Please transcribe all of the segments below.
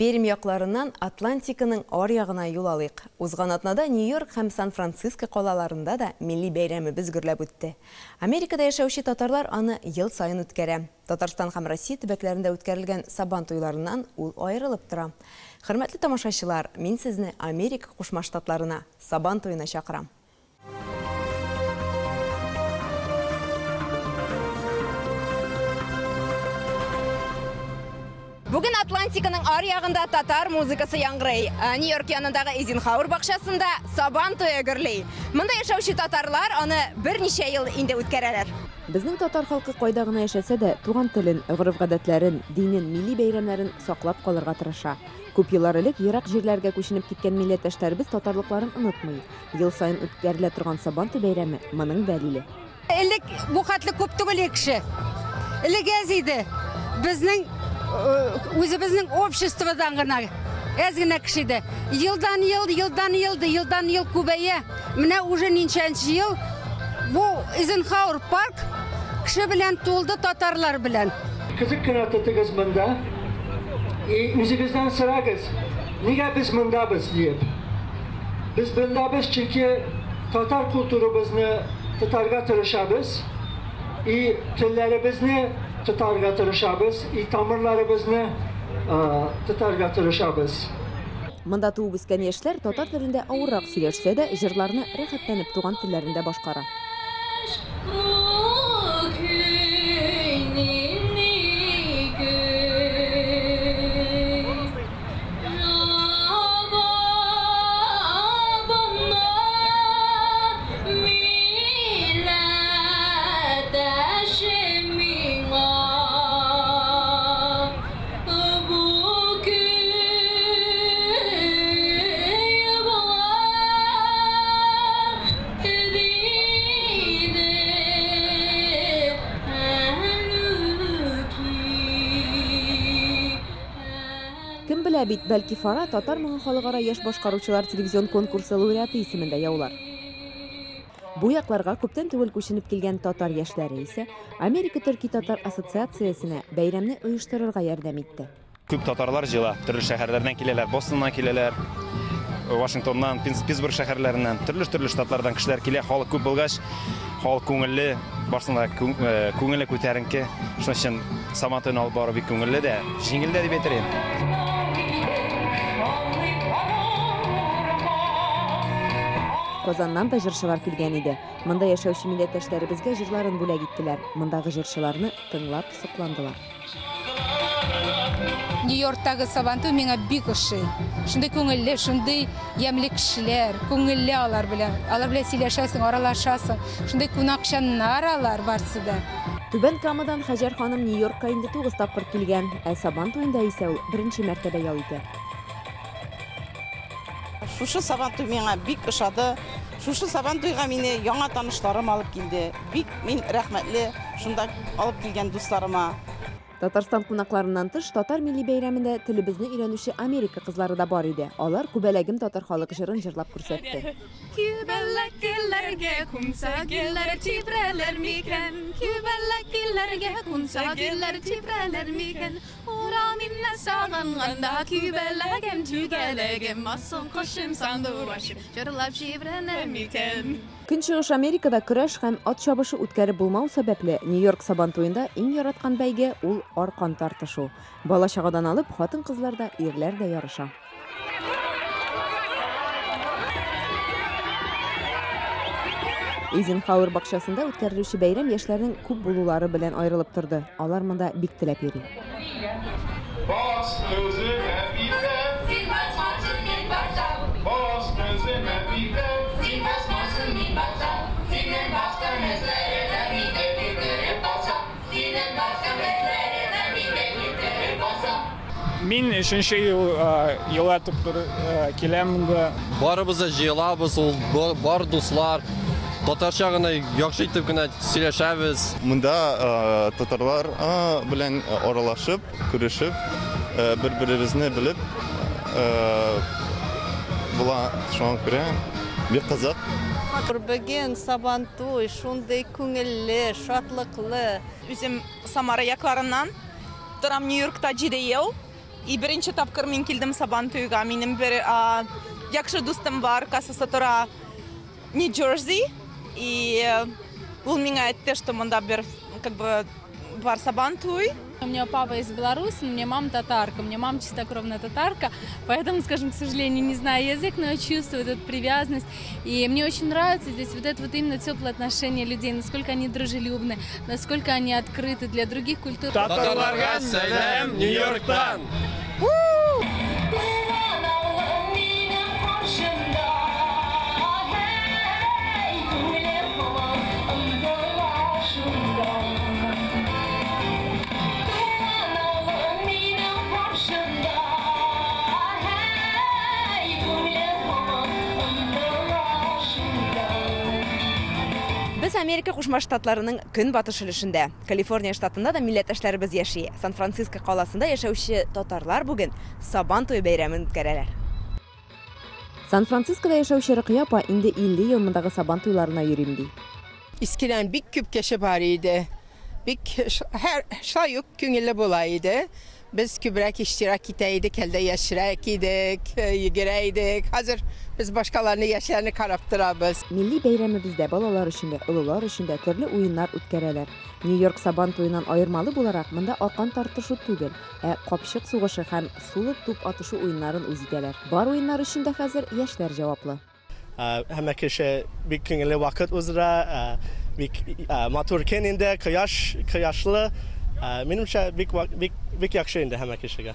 Пермь якларыннан Атлантиканың аръягына юл алыйк. Узган атнада Нью-Йорк һәм Сан-Франциско калаларында да милли бәйрәмебез гөрләп үтте. Америкада яшәүче татарлар аны ел саен үткәрә. Татарстан һәм Россия төбәкләрендә үткәрелгән Сабан туйларыннан ул аерылып тора. Хөрмәтле тамашачылар, мин сезне Америка Кушма Штатларына, Сабан туена чакырам. Бүген Атлантиканың аръягында татар музыкасы яңгырый. Нью-Йорк янындагы Эйзенхауэр бакчасында Сабан туе гөрли. Монда яшәүче татарлар аны берничә ел инде үткәрәләр. Безнең татар халкы кайда гына яшәсә дә, туган телен, гореф-гадәтләрен, динен, милли бәйрәмнәрен саклап калырга тырыша. Күп еллар элек ерак җирләргә күченеп киткән милләттәшләребез татарлыкларын онытмый. Ел саен үткәрелә торган Сабантуй бәйрәме, моның дәлиле. Элек бу хәтле күп түгел иде кеше. Элек әз иде. Безнең үзебезнең обществодан гына әз генә кеше иде. Елдан ел, елдан ел, елдан ел күбәя. Менә уже ничәнче ел бу Эйзенхауэр парк кеше белән тулды, татарлар белән. Кызык кына тотыгыз монда. И үзегездән сорагыз, нигә без мондабыз диеп. Без мондабыз, чөнки татар культурабызны тотарга тырышабыз, и телләребезне тотарга тырышабыз, и тамырларыбызны тотарга тырышабыз. Монда туып үскән яшьләр татар телендә авыррак сөйләшсә дә, җырларны рәхәтләнеп туган телләрендә башкара. Кем белә бит, бәлки Фара Татар моңы халыкара яшь башкаручылар телевизион конкурсы лауреаты исемен дә яулар. Бу якларга күптән түгел күченеп килгән татар яшьләре исә Америка төрки-татар ассоциациясенә бәйрәмне оештырырга ярдәм итте. Күп татарлар җыела, төрле шәһәрләрдән киләләр, Бостоннан киләләр, Вашингтоннан, Питтсбург шәһәрләреннән, төрле-төрле штатлардан кешеләр килә. Халык күп булгач, халык күңелле, барсында да күңеле күтәренке. Шуның өчен Сабан туен алып бару бик күңелле дә, җиңел дә дип әйтер идем. Казаннан да җырчылар килгән иде. Монда яшәүче милләттәшләребезгә җырларын бүләк иттеләр. Мондагы җырчыларны тыңлап сокландылар. Нью-Йорктагы Сабантуй миңа бик ошый. Шундый күңелле, шундый ямьле кешеләр, күңелле алар белән. Алар белән сөйләшәсең, аралашасың. Шундый кунакчаннар алар барсы да. Түбән Камадан Хәҗәр ханым Нью-Йоркка инде 9 тапкыр килгән, ә Сабан туенда исә ул беренче мәртәбә ял итә. Шушы Сабантуй миңа бик ошады. Шушы Сабантуйга мине яңа танышларым алып килде. Бик мин рәхмәтле шунда алып килгән дусларыма. Татарстан кунакларыннан тыш, татар милли бәйрәмендә телебезне өйрәнүче Америка кызлары да бар иде. Алар Күбәләгем татар халык җырын җырлап күрсәтте. Күбәләк гөлләргә кунса, гөлләр тибрәлер микән? Күбәләк гөлләргә кунса, гөлләр тибрәлер микән? Урамымны сагынганда, күбәләгем, түгәләгем, асыл кошым, сандугачым, җырлап җибрәнер микән? Көнчыгыш Америкада көрәш һәм ат чабышы үткәреп булмау сәбәпле, Нью-Йорк Сабан туенда иң яраткан бәйге ул аркан тартышу. Бала-чагадан алып, хатын-кызлар да, ирләр дә ярыша. Эйзенхауэр бакчасында үткәрелүче бәйрәм яшьләрнең күп булулары белән аерылып торды. Алар монда бик теләп йөри. Бас көземә битә, бас көземә битә, син басмасын мин батсам, синең баскан эзләреңә мин дә китереп басам, синең баскан эзләреңә мин дә китереп басам. Мин өченче ел елатып киләм монда. Барыбыз да җыелабыз, ул бар дуслар. Татарча гына яхшы итеп кенә сөйләшәбез. Монда татарлар белән аралашып, күрешеп, бер-беребезне белеп була, шуңа күрә бик кызык. Бүген Сабантуй шундый күңелле, шатлыклы. Үзем Самара якларыннан. Торам Нью-Йоркта 7 ел. И беренче тапкыр мин килдем Сабантуйга. Минем бер яхшы дустым бар, кассасы тора Нью-Джерси. И ул миңа әйтте, что монда бер как бы бар Сабантуй. У меня папа из Беларуси, у меня мама татарка, у меня мама чистокровная татарка, поэтому, скажем, к сожалению, не знаю язык, но я чувствую эту привязанность. И мне очень нравится здесь вот это вот именно теплое отношение людей, насколько они дружелюбны, насколько они открыты для других культур. Татарларга сәлам Нью-Йорктан! Без Америка Кушма Штатларының көнбатыш өлешендә. Калифорния штатында да милләттәшләребез яши. Сан-Франциско каласында яшәүче татарлар бүген Сабан туе бәйрәмен үткәрәләр. Сан-Францискода яшәүче Рөкыя апа инде 50 ел мондагы Сабан туйларына йөрим ди. Искедән бик күп кеше бар иде. Бик һәр шулай ук күңелле була иде. Без күбрәк иштирак итә идек, әлдә яшьрәк идек, йөгерә идек. Хәзер без башкаларны, яшьләрне карап торабыз. Милли бәйрәмебездә балалар өчен дә, олылар өчен дә төрле уеннар үткәрәләр. Нью-Йорк Сабан туеннан аермалы буларак, монда аркан тартышу түгел, ә капчык сугышы һәм сулы туп атышу уеннарын үз итәләр. Бар уеннар өчен дә хәзер яшьләр җаваплы. Һәммә кеше бик күңелле вакыт уздыра, бик матур көн инде, кояш, кояшлы. Минемчә, бик бик бик яхшы инде һәммә кешегә.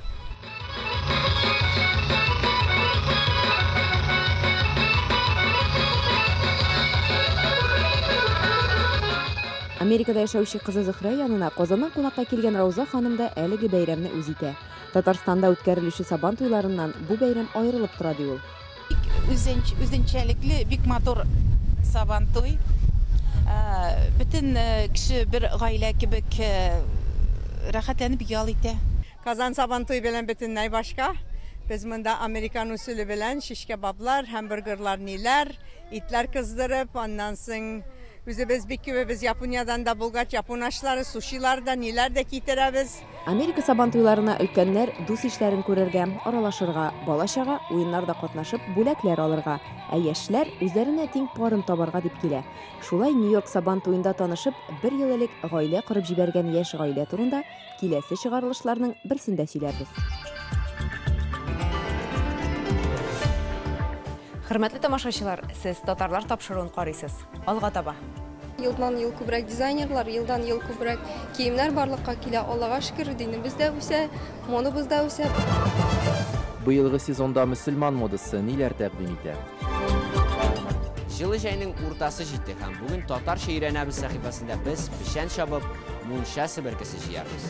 Америкада яшәүче кызы Зөһрә янына Казаннан кунакка килгән Рауза ханым да әлеге бәйрәмне үз итә. Татарстанда үткәрелүче Сабан туйларыннан бу бәйрәм аерылып тора, ди ул. Бик үзенчәлекле, бик матур Сабан туй. Бөтен кеше бер гаилә кебек рәхәтләнеп ял итә. Казан Сабан туй белән бөтенләй башка. Без монда американ усулы белән шиш кебаблар, һамбургерлар, ниләр, итләр кыздырып, аннан соң үзебез бик күбебез Япониядән дә булгач, япон ашлары, сушилар да, ниләр дә китерәбез. Америка Сабан туйларына өлкәннәр дус ишләрен күрергә, аралашырга, бала-чага уеннарда катнашып бүләкләр алырга, ә яшьләр үзләренә тиң парын табарга дип килә. Шулай Нью-Йорк Сабан туенда танышып, бер ел элек гаилә корып җибәргән яшь гаилә турында киләсе чыгарылышларның берсендә сөйләрбез. Хөрмәтле тамашачылар, сез татарлар тапшыруын карыйсыз. Алга таба. Елдан ел күбрәк дизайнерлар, елдан ел күбрәк киемнәр барлыкка килә. Аллага шөкер, динебез дә үсә, модабыз да үсә. Быелгы сезонда мөселман модасы ниләр тәкъдим итә? Җылы җәйнең уртасы җитте һәм бүген татарча өйрәнәбез сәхифәсендә без печән чабып, мунча себеркесе җыярбыз.